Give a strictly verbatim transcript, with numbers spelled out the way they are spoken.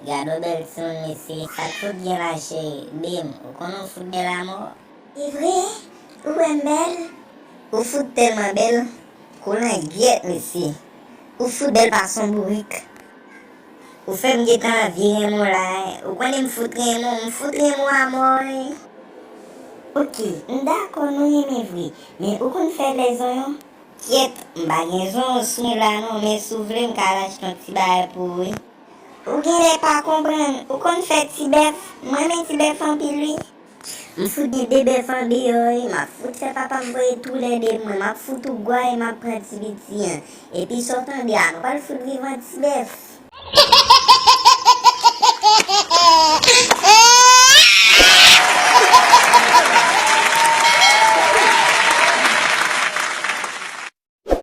Gad on bèl timoun mesye, sa k fout gen la cheri? Bim, ou konnen w fout bèl amò. E vre? Ou wè m bèl? Ou fout tèlman bèl, kou langyèt mesye. Ou fout bèl pase yon bourik. Ou fè m gentan anvi renmen w la, wi. Ou konnen m fout renmen w, m fout renmen w amò, wi. Oke, m dakò nou renmen vre, men ou konn fè lèzonyon? Kyèt, m pa gen zonyon sou mwen la non, men si w vle m ka al achte yon ti bagay pou ou wi. Ou genlè pa konprann, ou konn fè ti bèf, m renmen ti bèf anpil wi. M fout gen de bèf andeyò wi, m ap fout fè papa m voye toulède pou mwen, m ap fout ou gwa e m ap pran ti piti an. Epi sa w tande a, nou pral fout viv an ti bèf.